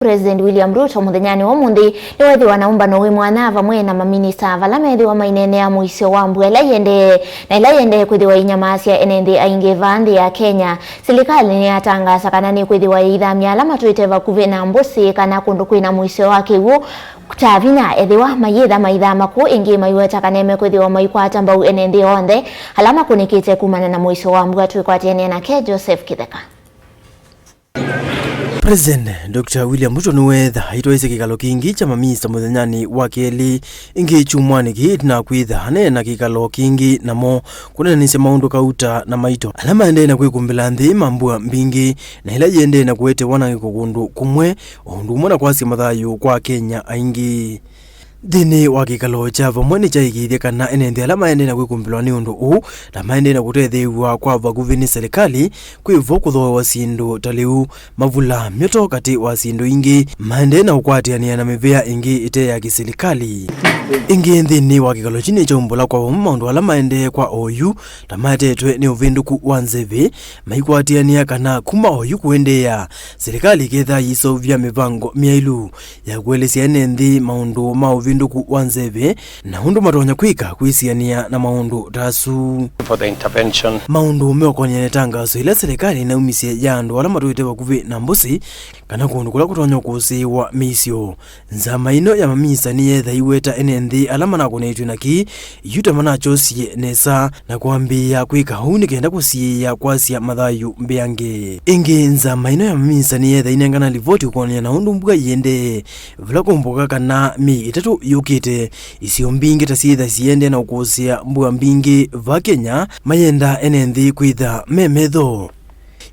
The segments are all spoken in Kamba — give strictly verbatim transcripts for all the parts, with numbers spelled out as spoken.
President William Ruto mũthenyanĩ wa ũmũnthĩ nĩwethĩwa na ũmbano wĩ mwanya vamwe na maminista vala methĩwa maineenea mũisyo wa mbua ĩla ĩendee na ĩla ĩendee kwĩthĩwa ĩinyamaasya ene nthĩ aingĩ vaa nthĩ ya Kenya. Silikalĩ nĩyatangaasa kana nĩkwĩthĩwa yĩithamya ala matũĩte vakuvĩ na mbũsĩ kana kũndũ kwĩ na mũisyo wa kĩw'ũ kya vinya ethĩwa mayĩtha maithama kũu ĩngĩ maiweta kana mekwĩthĩwa maikwata mbau ene nthĩ onthe ala makũnĩkĩte kumana na mũisyo wa mbua. Twĩkwatĩanĩa nake Joseph Kĩtheka. President Doctor William Ruto nĩweetha aitwaĩsye kĩkalo kĩngĩ kya maminista mũthenyanĩ wa kelĩ ĩngĩ kyumwanĩ kĩĩ ĩtina wa kwĩtha aneena kĩkalo kĩngĩ namo kũneenanĩsya maũndũ kauta na maito ala maendee na kwĩkumbĩla nthĩ ma mbua mbingĩ na ĩla yĩendee na kũete wanangĩko kũndũ kũmwe, o ũndũ ũmwe na kwasya mathayũ kwa Akenya aingĩ. Nthĩnĩ wa kĩkalo kya vamwe nĩkyaĩkĩĩthye kana ene nthĩ ala maendee na kwĩkumbĩlwa nĩ ũndũ ũũ na maendee na kũtetheew'a kwa vakuvĩ nĩ silikalĩ kwĩ vo kũthooewa syĩndũ ta lĩu, mavula, myoto katĩ wa syĩndũ ingĩ, maendee na ũkwatĩanĩa na mĩvĩa ĩngĩ ĩte ya kĩsilikalĩ. Ĩngĩ nthĩnĩ wa kĩkalo kyu nĩkyaumbũla kwa vamwe maũndũ ala maendee kwa oyu ta maetetwe nĩ ũvĩndũku wa nzeve, maikwatĩanĩa kana kuma oyu kũendeea, silikalĩ ĩkethĩwa yĩseũvya mĩvango myaĩlu ya kũelesya ene nthĩ maũndũ ma ũvĩndũku wa nzeve na ũndũ matonya kwĩka kwĩsianĩa na maũndũ ta asu. For the intervention. Maũndũ meũkonany'a na ĩtangaso yĩla silikalĩ ĩnaumisye ya andũ ala matũĩte vakuvĩ na mbũsĩ kana kũndũ kũla kũtonya kũsĩĩwa mĩisyo. Nzama ĩno ya maminista nĩyeetha ĩiweta ene nthĩ ala manakũnĩtw'e na kĩĩ yu ta manakyosye nesa na kwambĩĩa kwĩka ũu nĩ kenda kũsiĩĩa kwasya mathayũ mbeange. Ĩngĩ, nzama ĩno ya maminista nĩyeetha ĩnengana livoti kwonany'a na ũndũ mbua ĩendee, vala kũmbũka kana myei ĩtatũ yũkĩte, isio mbingĩ ta syĩtha siendee na ũkũsĩa mbua mbingĩ va Kenya, mayenda ene nthĩ kwĩtha me metho.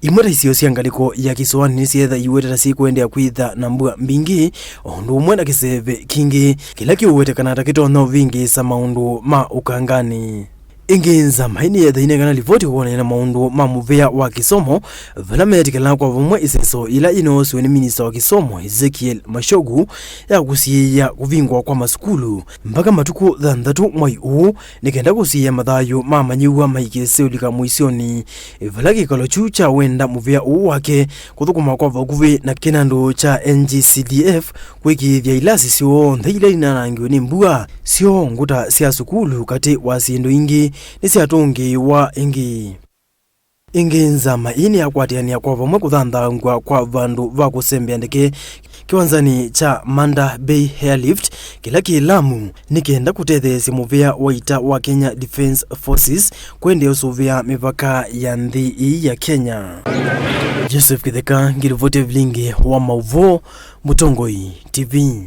Imwe ta isio sya ngalĩko ya kĩsũanĩ nĩsyeetha iweta ta syĩkũendeea kwĩtha na mbua mbingĩ, o ũndũ ũmwe na kĩseve kingĩ kĩla kĩũwetekana ta kĩtonya ũvĩngĩĩsa maũndũ ma ũkanganĩ. Ĩngĩ, nzama ĩĩ nĩyeetha ĩnengana livoti kwonany'a na maũndũ ma mũvĩa wa kĩsomo, vala meetĩkĩlana kwa vamwe ĩseso yĩla yĩnoosiwe nĩ minista wa kĩsomo Ezekiel Machogu ya kũsiĩĩa kũvingwa kwa masukulu mpaka matukũ thanthatũ mwai ũũ, nĩ kenda kũsiĩĩa mathayũ ma amanyĩw'a maikese ũlika mũisyonĩ, vala kĩkalo kyu kya wenda mũvĩa ũũ wake kũthũkũma kwa vakuvĩ na kĩnandũ kya N G C D F kwĩkĩĩthya ilasi syonthe ila inanangiwe nĩ mbua. Syo ngũta sya sukulu katĩ wa syĩndũ ingĩ nĩsyatũngĩĩwa ĩngĩ. Ĩngĩ, nzama ĩĩ nĩyakwatĩanĩa kwa vamwe kũthanthangw'a kwa vandũ va kũsembea ndeke kĩwanzanĩ kya Manda Bay Airlift kĩla kĩ Lamu, nĩ kenda kũtetheesya mũvĩa wa ita wa Kenya Defence Forces kũendeea ũsũvĩa mĩvaka ya nthĩ ĩĩ ya Kenya. Joseph Kĩtheka, ngĩlivotia vilingi wa maũvoo, Mũtongoi T V.